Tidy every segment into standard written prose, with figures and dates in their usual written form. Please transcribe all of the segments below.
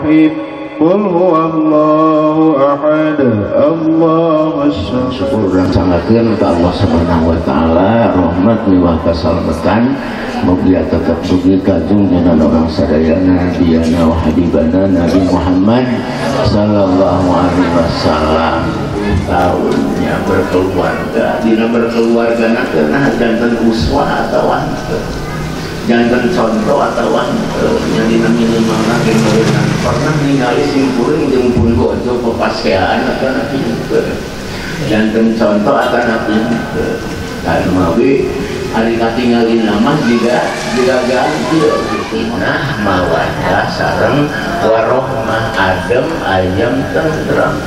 Bismillahirrahmanirrahim. Qul huwallahu ahad, Allahus samad. Syukur dan sangatkeun ka Allah Subhanahu wa taala, rahmat miwah kasalamatan mugia tetap dugi ka junjungan urang sadayana nabiyana wa habibana Nabi Muhammad sallallahu alaihi wasallam. Tahunnya berkeluarga, dina berkeluarga nah janten uswah atawa janten contoh atawa nya dina minimalna ge meureunna pernah ningali sim kuring jeung pun bojo pepaseaan atanapi henteu, janten contoh atanapi henteu. Dan mawi ari katingalina mah jiga ganti gitu. Nah mawaddah sareng warohmah, adem ayem tentrem.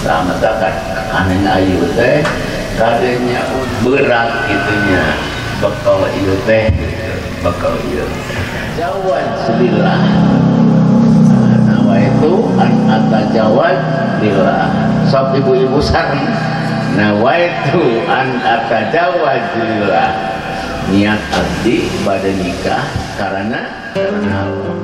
Sama takan aneh ayu teh kadenya berat gitunya bekal ieu teh gitu, bekal ieu jawad sebilah nawaitu an atajawad billah. Sok ibu-ibu sareng nawaitu an atajawad billah, niat abdi pada nikah karena Allah.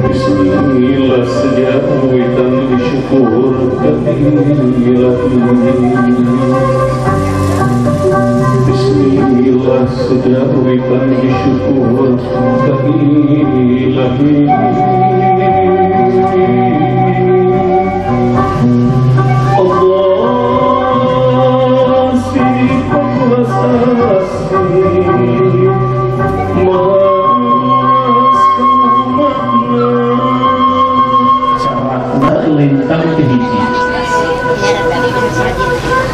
Bismillah sejak witan disyukur Bismillah sejak witan disyukur ilahi. Allah si penguasa lintang hiji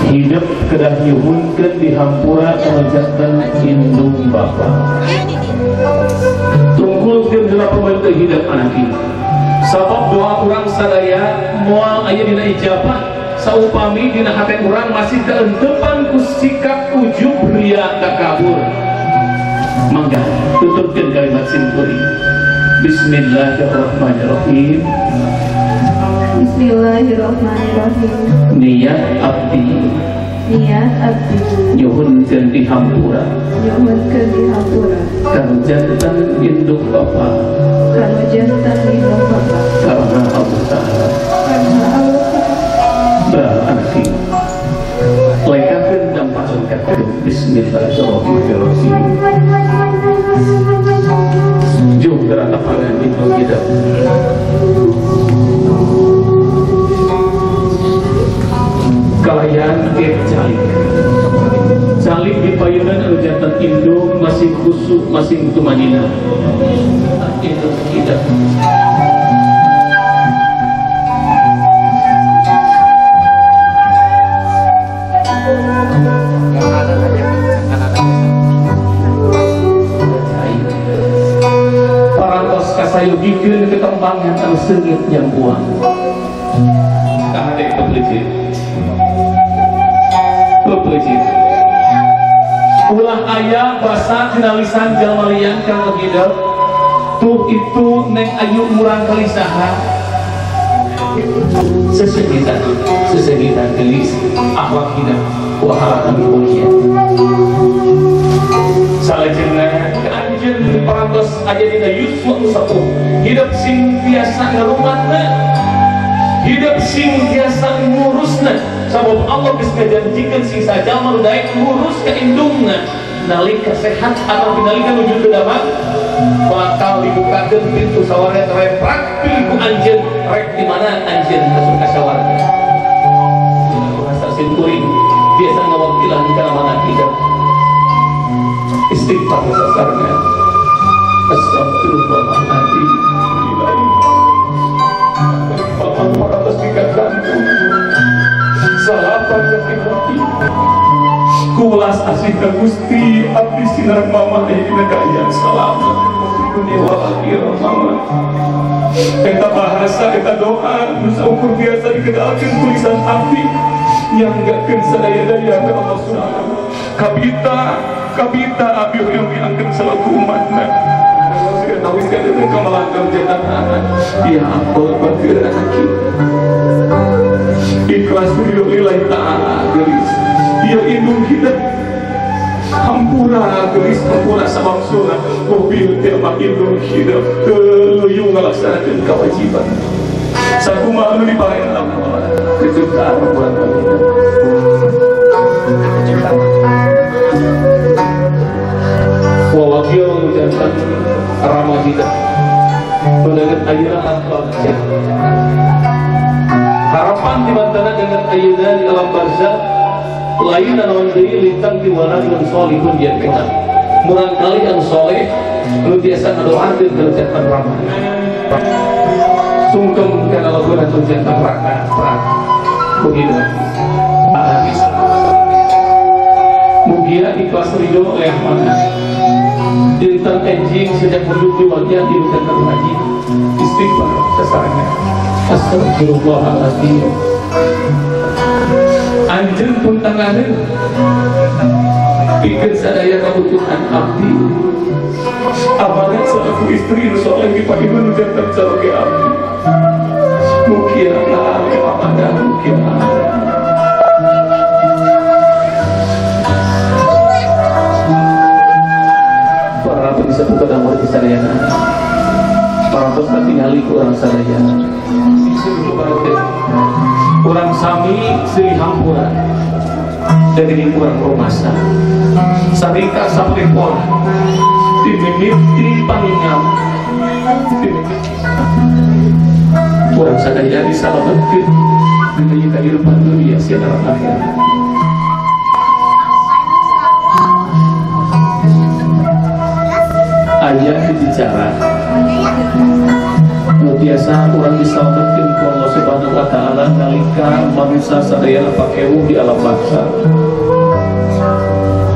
hidup kedah nyuhunkeun dihampura kanu indung bapa tungkulkeun heula pameunteu hidup anak ieu sabab doa urang sadaya moal aya dina ijabah saupami dina hate urang masih kaentepan ku sikap ujub ria takabur. Mangga tuturkeun kalimat simkuring. Bismillahirrahmanirrahim. Bismillahirrahmanirrahim. Niat abdi, niat abdi nyuhunkeun dihampura, nyuhunkeun dihampura kanu janten induk bapa, kanu janten induk bapa karena Allah Ta'ala, karena Allah Ta'ala. Berarti lekakeun dampak lekakeun. Bismillahirrahmanirrahim. Jauh teratapangan itu tidak kalayan ke calik calik di payunan anu jantan indung masih khusuk masih tumanina indung tidak parantos kasayogikeun ketembangan anu seungit nyambuang kahade pepeucit pepeucit ulah aya basa dina lisan jalma lian kang hidup tuh itu neng ayu murang kali saha sesegitan sesegitan gelis akhlak hidup wahalatan mulia salajengna anjeun parantos aya dina yuswa sepuh hidup sing biasa ngarumatna hidup sing biasa ngurusna sabab Allah geus ngajanjikeun sing sajalma nu daek ngurus ka indungna nalika sehat atau nalika nuju teu damang bakal dibukakeun pintu sawarga reprak ku anjeun rek di mana anjeun asup ka sawarga. Bahasa simkuring biasa ngawakilan kana mana hidup istighfar sasarna astagfirullahaladzim ilahi bapak parantos dikagantung salapan. sakit hati. Kulas asih ka Gusti abdi sinar mama aya dina kaayaan salamet dunia wal akhirah mama. Eta bahasa eta doa nu saukur biasa dikedalkeun tulisan abdi nyanggakeun sadaya-daya ka Allah Subhanahu. Kabita kabita abdi hoyong diangkeun salaku umatna. Ya Allah bageur anak kita. Ikhlas ridho lillahi ta'ala gelis. Dia indung hidup. Hampura gelis hampura samangsuna. Mobil teh mah indung hidup teu ngalaksanakeun kewajiban. Sakumaha nu dipaen Allah kejutaan buat kita. Wa wakil jantan ramah hidup. Dengan ayeuna barzah. Harapan dibantana dengan ayeuna di alam barzah lain naon deui lintang ti waladun solihun ya kita. Murang kali anu soleh nu tiasa ngadoakeun ka jantan ramah. Sungkem kana laguna tu jantan raka prak. Begitu. Mugia ikhlas ridho oleh mana. Dinten enjing sejak menuju wajah di jantan haji istighfar sasarannya. Astagfirullahaladzim. Anjeun pun tanganeun pikeun sadaya kabutuhan abdi. Amanat selaku istri nu soleh di pahidun nu jantan caroge abdi. Mugia amanah mugia. Bisa buka damar di sadayana. Parantos katingali ku urang sadayana. Urang sami silih hampura dari urang rumasa. Sarika sampai pola dimimiti pangingal. Urang sadaya disalametkeun dina kehidupan dunia sia dalam akhirat. Aya hiji cara nu biasa urang disalametkeun ku Allah Subhanahu wa taala nalika manusia sadaya pakewu di alam barzah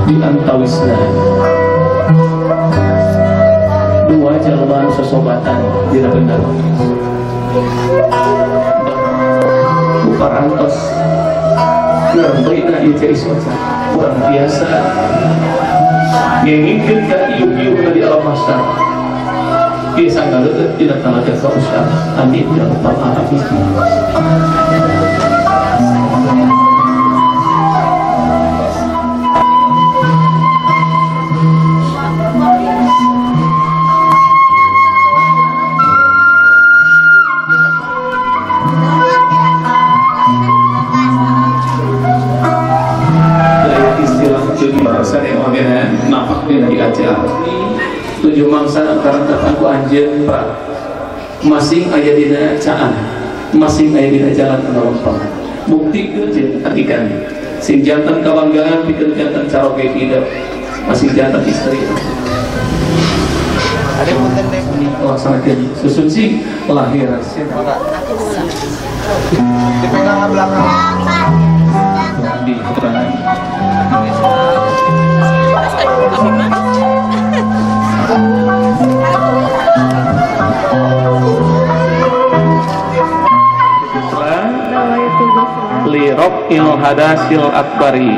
di antawisna dua jalma nu sosobatan dina bener ku parantos urang beina ieu ceri soca urang biasa ngengingkeun ka ieu-ieu di alam mahsyar. Ieu sanggaleueut dina talaga kausar. Amin ya rabbal alamin. Tujuh mangsa antara ku anjeun pra masing aya dina caan masing aya dina jalan anu lempeng bukti jeung atikan sing jantan kabanggaan pikeun jantan caroge hidup masing jantan istri laksanakeun susun sing lahir dipegang belakang di keterangan Lirofil hadasil akbari.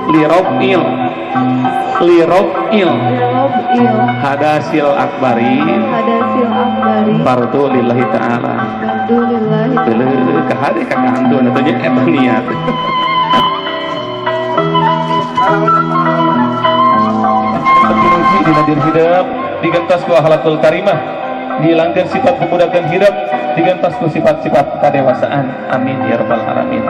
Lirofil Lirofil hadasil akbari. Fardu lillahi ta'ala. Kahade kakak hantu atunya eta niat. Dina diri hidup digentos ku akhlakul karimah, dihilangkan sifat kebudakan hidup, digentos ku sifat-sifat kadewasaan. Amin ya rabbal alamin.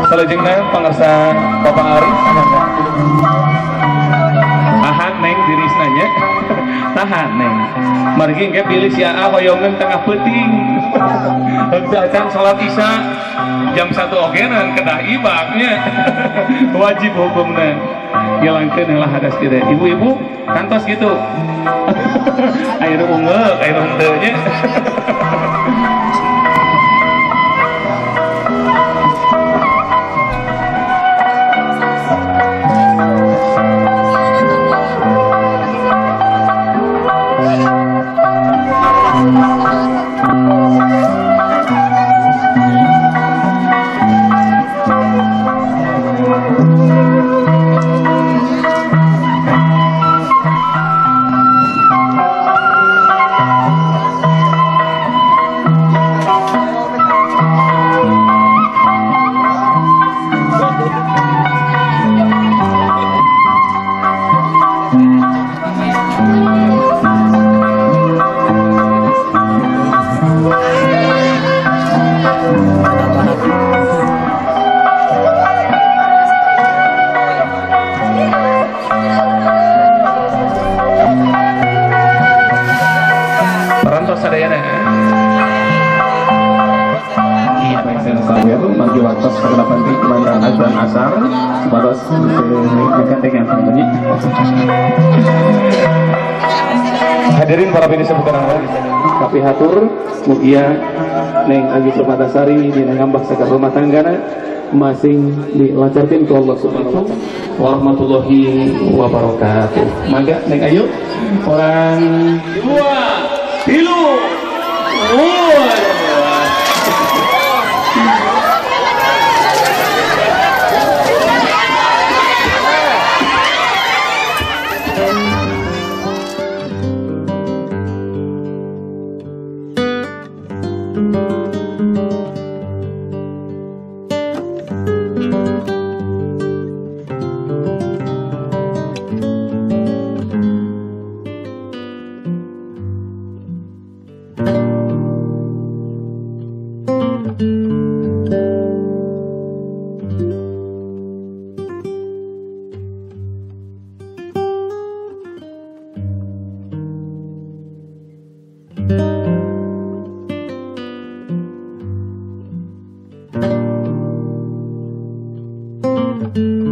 Salajengna pangarsa Bapak Arif tahan neng dirisna nya. Tahan neng. Margi engke pilih si AA hoyongeun tengah peuting. Henteu acan salat Isya jam 1 ogenan kedah ibaknya. Wajib hukumna. Ngilangkeun heula hadas teh. Ibu-ibu kantos gitu. Aya nu ungeuk, aya nu henteu nya. Hadirin para pemirsa bukan tapi hatur mugia Neng Ayu Permatasari dina ngambah sakar rumah tanggana masing dilancarkeun ku Allah Subhanahu wa taala. Warahmatullahi wabarakatuh. Mangga Neng Ayu orang 2 3 4.